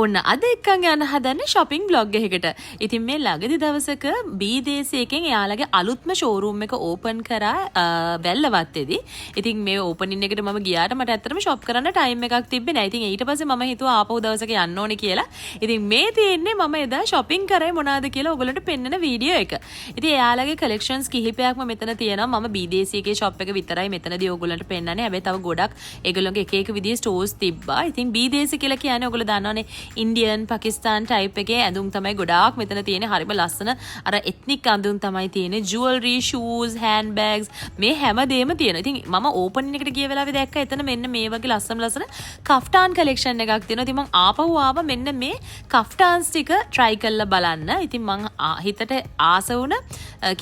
ඔන්න අද එක්කන් යන්න හදන්නේ shopping vlog එකකට. ඉතින් මේ ළඟදි දවසක බීදේසි එකෙන් එයාලගේ අලුත්ම ෂෝරූම් එක ඕපන් කරා වැල්ලවත්තේදී. ඉතින් මේ ඕපනින් එකට මම ගියාට මට ඇත්තටම ෂොප් කරන්න ටයිම් එකක් තිබ්බේ නෑ. ඉතින් ඊට පස්සේ මම හිතුවා ආපහු දවසක යන්න ඕනේ කියලා. ඉතින් මේ තියෙන්නේ මම එදා shopping කරේ මොනවද කියලා ඔයගොල්ලන්ට පෙන්නන වීඩියෝ එක. ඉතින් එයාලගේ කලෙක්ෂන්ස් කිහිපයක්ම මෙතන තියෙනවා. මම බීදේසි එකේ ෂොප් එක විතරයි මෙතනදී ඔයගොල්ලන්ට පෙන්නන්නේ. හැබැයි තව ගොඩක් ඒගොල්ලන්ගේ එක එක විදිහේ ස්ටෝර්ස් තිබ්බා. ඉතින් බීදේසි කියලා කියන්නේ ඔයගොල්ලෝ දන්නවනේ, ඉන්දියන් පාකිස්තාන් ටයිප් එකේ ඇඳුම් තමයි ගොඩාක් මෙතන තියෙන්නේ. හරිම ලස්සන අර එත්නික් ඇඳුම් තමයි තියෙන්නේ. ජුවල්රි, ෂූස්, හෑන්ඩ් බෑග්ස් මේ හැම දෙයක්ම තියෙනවා. ඉතින් මම ඕපනින් එකට ගිය වෙලාවේ දැක්ක එතන මෙන්න මේ වගේ ලස්සන ලස්සන කෆ්ටාන් කලෙක්ෂන් එකක් තියෙනවා. ඉතින් මං ආපහු ආවා මෙන්න මේ කෆ්ටාන්ස් ටික try කරලා බලන්න. ඉතින් මං හිතට ආස වුණ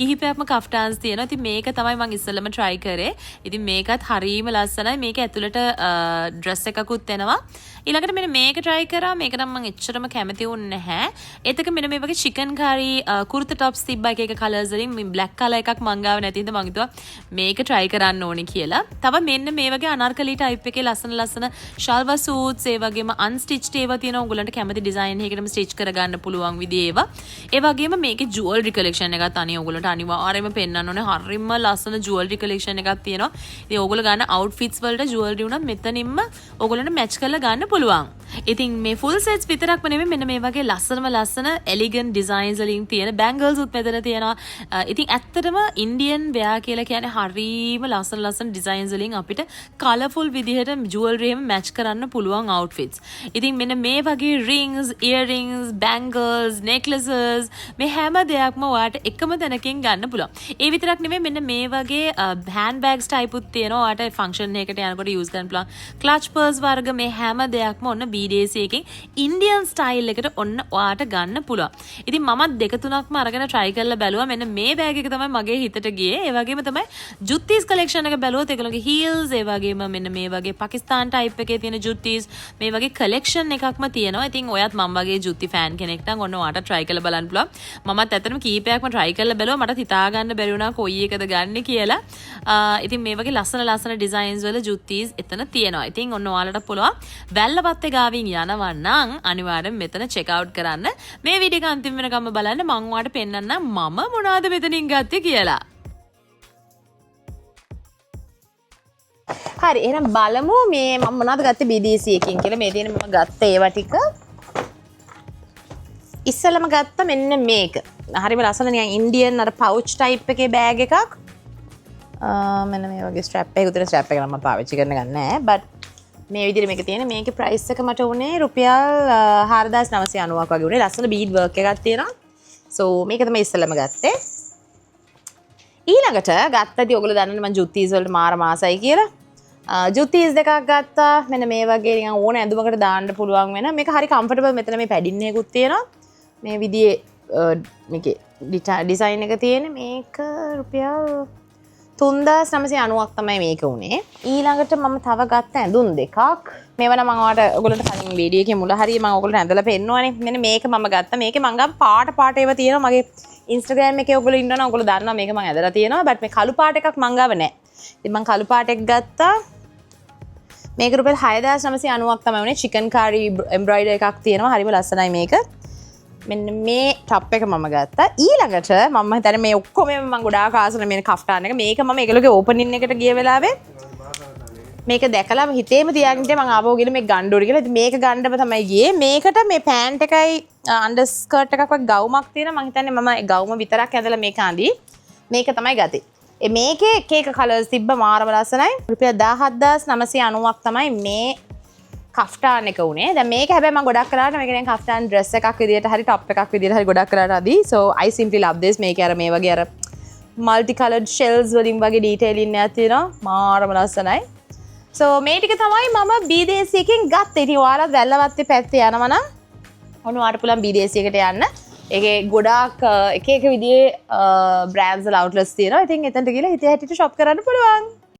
කිහිපයක්ම කෆ්ටාන්ස් තියෙනවා. ඉතින් මේක තමයි මං ඉස්සෙල්ලම try කරේ. ඉතින් මේකත් හරීම ලස්සනයි. මේක ඇතුළට ඩ්‍රෙස් එකකුත් එනවා. ඊළඟට මෙන්න මේක try කරා. මේක නම් මං එච්චරම කැමති වුණ නැහැ. ඒත් එක්ක මෙන්න මේ වගේ චිකන් කරි කුර්තා ටොප්ස් තිබ්බා එක එක කලර්ස් වලින්. මේ බ්ලැක් කලර් එකක් මං ගාව නැති හින්දා මං හිතුවා මේක try කරන්න ඕනේ කියලා. තව මෙන්න මේ වගේ අනාර්කලි ටයිප් එකේ ලස්සන ලස්සන ෂල්වා සූට්ස්, ඒ වගේම අන්ස්ටිච්ඩ් ඒවා තියෙනවා. ඔයගොල්ලන්ට කැමති ඩිසයින් එකකටම ස්ටිච් කරගන්න පුළුවන් විදිහේ ඒවා. ඒ වගේම මේකේ ජුවල්රි කලෙක්ෂන් එකත් අනේ ඔයගොල්ලන්ට අනිවාර්යයෙන්ම පෙන්වන්න ඕනේ. හරිම ලස්සන ජුවල්රි කලෙක්ෂන් එකක් තියෙනවා. ඉතින් ඔයගොල්ලෝ ගන්න අවුට්ෆිට්ස් වලට ජුවල්රි උනත් මෙතනින්ම ඔයගොල්ලන්ට මැච් කරලා ගන්න පුළුවන්. ඉතින් මේ ෆුල් සෙට්ස් විතරක්ම නෙමෙයි, මෙන්න මේ වගේ ලස්සනම ලස්සන එලිගන්ට් ඩිසයින්ස් වලින් තියෙන බැංගල්ස් උත් මෙතන තියෙනවා. ඉතින් ඇත්තටම ඉන්දියන් වෙයා කියලා කියන්නේ හරීම ලස්සන ලස්සන ඩිසයින්ස් වලින් අපිට කලර්ෆුල් විදිහට ජුවල්රි එහෙම මැච් කරන්න පුළුවන් අවුට්ෆිට්ස්. ඉතින් මෙන්න මේ වගේ රින්ග්ස්, ඉයරින්ග්ස්, බැංගල්ස්, නෙක්ලසස් මේ හැම දෙයක්ම ඔයාට එකම තැනකින් ගන්න පුළුවන්. ඒ විතරක් නෙමෙයි, මෙන්න මේ වගේ හෑන්ඩ් බෑග්ස් ටයිප් උත් තියෙනවා. ඔයාට ෆන්ක්ෂන් එකකට යනකොට යූස් කරන්න පුළුවන්. ක්ලච් පර්ස් වර්ග මේ හැම දෙයක්ම ඔන්න BDC එකෙන් ඉන්දියන් ස්ටයිල් එකට ඔන්න ඔයාට ගන්න පුළුවන්. ඉතින් මමත් දෙක තුනක්ම අරගෙන try කරලා බැලුවා. මෙන්න මේ බෑග් එක තමයි මගේ හිතට ගියේ. ඒ වගේම තමයි ජුත්තිස් කලෙක්ෂන් එක බැලුවොත් ඒගොල්ලෝගේ හීල්ස්, ඒ වගේම මෙන්න මේ වගේ පාකිස්තාන් ටයිප් එකේ තියෙන ජුත්තිස්, මේ වගේ කලෙක්ෂන් එකක්ම තියෙනවා. ඉතින් ඔයත් මම වගේ ජුත්ති ෆෑන් කෙනෙක් නම් ඔන්න ඔයාට try කරලා බලන්න පුළුවන්. මමත් ඇත්තටම කීපයක්ම try කරලා බැලුවා. මට හිතා ගන්න බැරි වුණා කොයි එකද ගන්න කියලා. ඉතින් මේ වගේ ලස්සන ලස්සන ඩිසයින්ස් වල ජුත්තිස් එතන තියෙනවා. ඉතින් ඔන්න ඔයාලට පුළුවන් වැල්ලවත්තේ ගාවින් යනවා නම් අනිවාර්යෙන් මෙතන චෙක් අවුට් කරන්න. මේ වීඩියෝ එක අන්තිම වෙනකම්ම බලන්න. මං ඔයාලට පෙන්නන්නම් මම මොනවද මෙතනින් ගත්තේ කියලා. හරි, එහෙනම් බලමු මේ මම මොනවද ගත්තේ BDC එකකින් කියලා. මේ තියෙන මම ගත්ත ඒවා ටික. ඉස්සෙල්ලම ගත්ත මෙන්න මේක. හරිම ලස්සන නිකන් ඉන්දියන් අර පවුච් ටයිප් එකේ බෑග් එකක්. මෙන්න මේ වගේ ස්ට්‍රැප් එකක් උතන. ස්ට්‍රැප් එක නම් මම පාවිච්චි කරන ගන්න නෑ. බට් මේ විදිහට මේක තියෙන. මේකේ ප්‍රයිස් එක මට උනේ රුපියල් 4990ක් වගේ උනේ. ලස්සන බීඩ් වර්ක් එකක් තියෙනවා. සෝ මේක තමයි ඉස්සෙල්ලම ගත්තේ. ඊළඟට ගත්තදී ඔයගොල්ලෝ දන්නවනේ මං ජුත්තීස් වලට මාර ආසයි කියලා. ජුත්තීස් දෙකක් ගත්තා. මෙන්න මේ වගේ නිකන් ඕන ඇඳුමකට දාන්න පුළුවන් වෙන. මේක හරි කම්ෆර්ටබල්. මෙතන මේ පැඩින් එකකුත් තියෙනවා. මේ විදිහේ මේකේ ඩිසයින් එක තියෙන. මේක රුපියල් 3990ක් තමයි මේක උනේ. ඊළඟට මම තව ගත්ත ඇඳුම් දෙකක්. මේවා නම් මම ඔයාලට ඔයගොල්ලන්ට කලින් වීඩියෝ එකේ මුල හරිය මම ඔයගොල්ලන්ට ඇඳලා පෙන්නුවානේ. මෙන්න මේක මම ගත්තා. මේකේ මං ගාව පාට පාට ඒවා තියෙනවා. මගේ Instagram එකේ ඔයගොල්ලෝ ඉන්නවනම් ඔයගොල්ලෝ දන්නවා මේක මං ඇඳලා තියෙනවා. බට් මේ කළු පාට එකක් මං ගාව නෑ. ඉතින් මං කළු පාට එකක් ගත්තා. මේක රුපියල් 6990ක් තමයි උනේ. චිකන් කාරි එම්බ්‍රොයිඩර් එකක් තියෙනවා. හරිම ලස්සනයි මේක. මෙන්න මේ ටොප් එක මම ගත්තා. ඊළඟට මම හිතන්නේ මේ ඔක්කොම මම ගොඩාක් ආස කරන මේ කෆ්ටාන් එක. මේක මම ඒගොල්ලෝගේ ඕපනින් එකට ගිය වෙලාවේ මේක දැකලා හිතේම තියාගෙන හිටියා මං ආපහු ගිහලා මේක ගන්න ඕනේ කියලා. ඉතින් මේක ගන්නම තමයි ගියේ. මේකට මේ පෑන්ට් එකයි අන්ඩර් ස්කර්ට් එකක් වගේ ගවුමක් තියෙනවා. මං හිතන්නේ මම ඒ ගවුම විතරක් ඇඳලා මේක අඳි. මේක තමයි ගත්තේ. ඒ මේකේ එක එක කලර්ස් තිබ්බ, මාරම ලස්සනයි. රුපියල් 17,990ක් තමයි මේ කෆ්ටාන් එක උනේ. දැන් මේක හැබැයි මම ගොඩක් කරාට මේක දැන් කෆ්ටාන් ඩ්‍රෙස් එකක් විදියට හරි ටොප් එකක් විදියට හරි ගොඩක් කරාට අදී. So I simply love this. මේක අර මේ වගේ අර මල්ටි කලර්ඩ් ෂෙල්ස් වලින් වගේ ඩීටේලින් එකක් තියෙනවා. මාරම ලස්සනයි. So මේ ටික තමයි මම BDC එකෙන් ගත්තේ. ඉතින් ඔයාලත් වැල්ලවත්තේ පැත්තේ යනවා නම් ඔන්න ඔයාලට පුළුවන් BDC එකට යන්න. ඒකේ ගොඩාක් එක එක විදිහේ බ්‍රෑන්ඩ්ස් වල අවුට්ලට්ස් තියෙනවා. ඉතින් එතනට ගිහලා හිතේ හැටියට ෂොප් කරන්න පුළුවන්.